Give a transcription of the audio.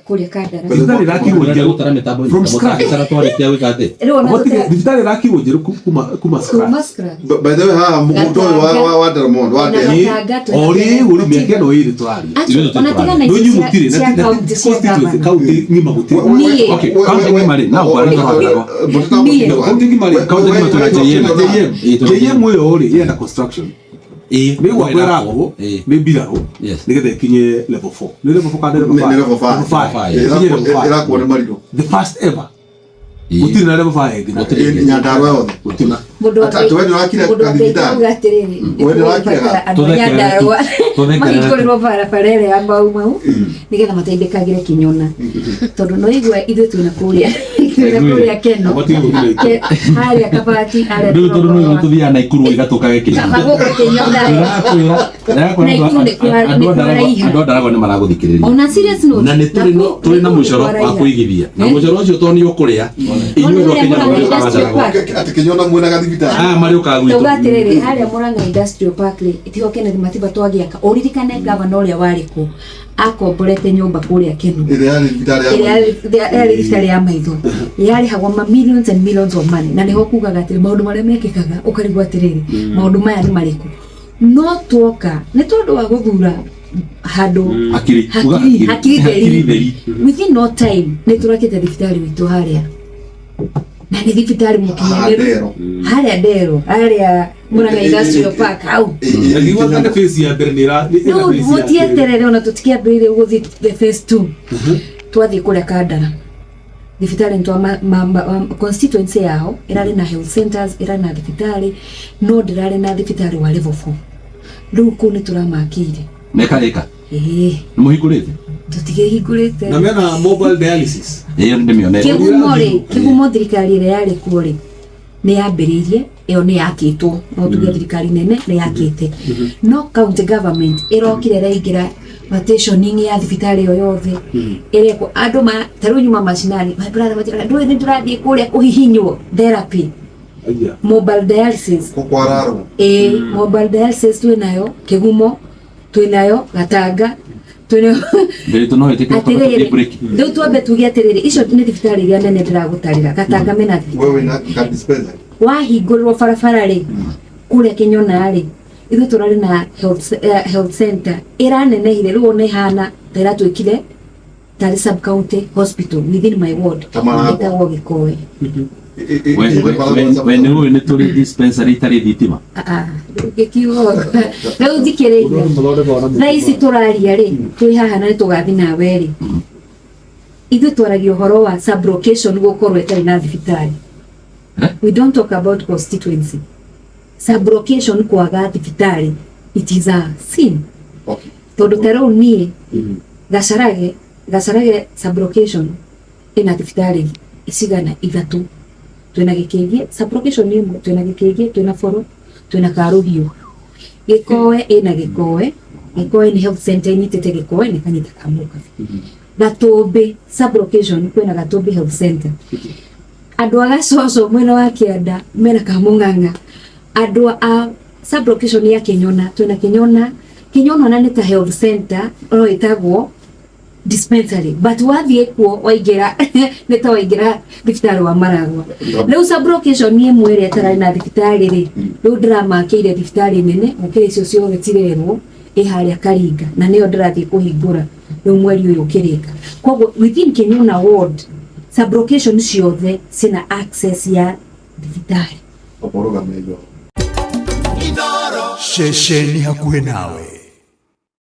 Kũrĩa Kandara. Thibitarĩ ĩrakirwo njerũ Gũtara mĩtambo from scratch. Mũtara twarĩkia gwĩka atĩ. Rĩu ona Gũtirĩ- tũtira- thibitarĩ ĩrakirwo njerũ kuma kuma scratch. scratch. By the way, haha mũgũnda ũyũ wa Ndarmond, wa Ona Ndera. Gatanga twĩna O rĩu rĩ mĩaka ĩno ĩrĩ tũraria. Acio, Ithuĩ ona tiga na Rĩu icio inyuĩ mũtirĩ cia na county cia constituency governor. county ng'ima gũtirĩ. Niĩ. Okay, county ng'ima rĩ, na ngwara na Ndaragwa. Niĩ. County ng'ima rĩ, County ng'ima twĩna JM. JM. Ĩĩ, twĩna JM ĩyo rĩ ĩrenda construction. Ĩĩ, Nĩ gwakwo ĩrakwo Ĩĩ. nĩ mbirarũ Yes. nĩgetha ĩkinye level 4. Nĩ level 4 kana level Nĩ 5? level 5. Level 5. Five. Ĩkinye level 5. Ĩrakwo nĩ marirũ. The first ever. Ĩĩ. Gũtirĩ na level 5 ĩngĩ. Gũtirĩ. Ĩ, Nyandarua yothe. Gũtirĩ. Mũndũ wa Atĩ we nĩũrakire Mũndũ wa Ngai kathibitarĩ? auga atĩrĩrĩ, We nĩũrakire nĩtũgũbatara andũ a Tũthekerere tu. Nyandarũa Tũthekerere tu. mahingũrĩrwo barabara ĩrĩa ya Mau Mau nĩgetha mateithĩkagĩre Kĩnyona tondũ no igua ithuĩ twĩna kũrĩa twĩna kũrĩa Keno Gũtirĩ gũtirĩ. Harĩa Kabati harĩa Rĩu tondũ nĩ Tũrogorwa. tũthiaga Naikuru igatũkage kĩnyona. Kaba gũka Kĩnyona Ndĩrakwĩra, ndĩrakwĩra Naikuru nĩ andũ a nĩ Ndaragwa- kwaraiha. andũ a Ndaragwa nĩ maragũthikĩrĩria. Ona serious note, Na nĩ tũrĩ nakuo- tũrĩ na Naikuru nĩ mũcoro wa kwaraiha. kũigithia. Na Eh? mũcoro ũcio tondũ nĩ ũkũrĩa, inyuĩ Ona andũ a Kenya harĩa marĩũkaga Murang'a Industrial Ndaragwa. Park. Atĩ Kĩnyona mwĩna gathibitarĩ. Aya marĩũkaga gwitũ. Tauga atĩrĩrĩ harĩa Murang'a Industrial Park rĩ tiho Kenneth Matiba twagĩaka ũririkane gavana ũrĩa warĩ kuo akomborete nyũmba kũrĩa Keno Ĩrĩa yarĩ thibitarĩ ya ĩrĩa maitho. yarĩ thibitarĩ ya maitho yarĩhagwo ma millions and millions of money na nĩho kugaga atĩrĩ maũndũ marĩa mekĩkaga ũkarigwo atĩrĩrĩ maũndũ maya nĩ marĩkũ no tuoka nĩ tondũ wa gũthura handũ Hakiri, uga hakiri hakiri. hakiri Hakiri theri theri. within no time nĩ tũrakĩte thibitarĩ witũ harĩa na nĩ thibitarĩ mũkinyanĩru Ndero. harĩa ndero harĩa Murang'a Industrial Park hau Ngiuga atĩ phase ya mbere nĩ ĩra- nĩ ĩna rĩu phase ya kerĩ. mũtieterere ona tũtikĩambĩrĩirie gũthiĩ the phase 2 twathiĩ kũrĩa Kandara thibitarĩ nĩ twa constituency yao ĩrarĩ na health centers ĩrarĩ na thibitarĩ no ndĩrarĩ na thibitarĩ wa level 4 rĩu kũu nĩ tũramakĩire. Mekarĩka. Ĩĩ. Nĩ mũhingũrĩte? Tũtikĩhingũrĩte. Na mena mobile dialysis. Ĩyo nĩ ndĩmĩonete. Kĩgumo rĩ, kĩgumo thirikari ĩrĩa yarĩ kuo rĩ nĩ yambĩrĩirie ĩyo nĩ yakĩtwo no tuge thirikari nene nĩ yakĩte no county government ĩrokire ĩraingĩra partitioning ya thibitarĩ ĩyo yothe ĩrekwo andũ ma ta rĩu nyuma macinani my brother majira ndũĩ nĩ tũrathiĩ kũrĩa kũhihinywo therapy Aya. mobile dialysis. Kwararwo. Ĩĩ, mobile dialysis twĩnayo Kĩgumo, twĩnayo Gatanga, twĩnayo. Ndĩritũ no ĩtĩkĩre tondũ Atĩrĩrĩ, tũthiĩ break. Rĩu twambe tuge atĩrĩrĩ, icio nĩ thibitarĩ iria nene ndĩragũtarĩra. Gatanga mena thibitarĩ. Wewe wĩna ka dispensary. Wahingũrĩrwo barabara rĩ, kũrĩa Kĩnyona rĩ, ithuĩ tũrarĩ na health center ĩranenehire rĩu ona ĩhana ta ĩratuĩkire tarĩ sub county hospital within my ward. Ta Maragwa. Ĩtagwo Gĩkoe. We nĩ ũĩ nĩ tũrĩ dispensary itarĩ thitima. Ah, ah, ngĩkiuga rĩu thikĩrĩria thaa ici tũraria rĩ twĩ haha na nĩ tũgathiĩ nawe rĩ ithuĩ twaragia ũhoro wa sublocation gũkorwo ĩtarĩ na thibitarĩ. Eh? We don't talk about constituency sublocation kwaga thibitarĩ, it is a sin. Tondũ ta rĩu niĩ Gacarage sublocation ĩna thibitarĩ cigana ithatũ. Twĩna Gĩkĩngĩ sublocation ĩmwe, twĩna Gĩkĩngĩ, twĩna Boro, twĩna Karũhiũ. Gĩkoe ĩna Gĩkoe, Gĩkoe nĩ health center ĩnyitĩte Gĩkoe na ĩkanyita Kamũkabi. Gatũmbĩ sublocation kwĩna Gatũmbĩ health center. Andũ a Gacoco mwena wa kĩanda mena Kamũng'ang'a. Andũ a sublocation ya Kĩnyona twĩna Kĩnyona. Kĩnyona ona nĩ ta health center no ĩtagwo dispensary but wathiĩ kuo waingĩra nĩ ta waingĩra thibitarĩ wa Maragwa. Rĩu sublocation ĩmwe ĩrĩa ĩtararĩ na thibitarĩ rĩ, rĩu ndĩramakĩire thibitarĩ nene gũkĩra icio ciothe cirerwo ĩ harĩa Karinga na nĩyo ndĩrathiĩ kũhingũra rĩu mweri ũyũ ũkĩrĩka. Koguo within Kĩnyona ward sublocation ciothe ciĩna access ya thibitarĩ. Ũrũgamĩrĩri. Ceceni hakuhĩ nawe.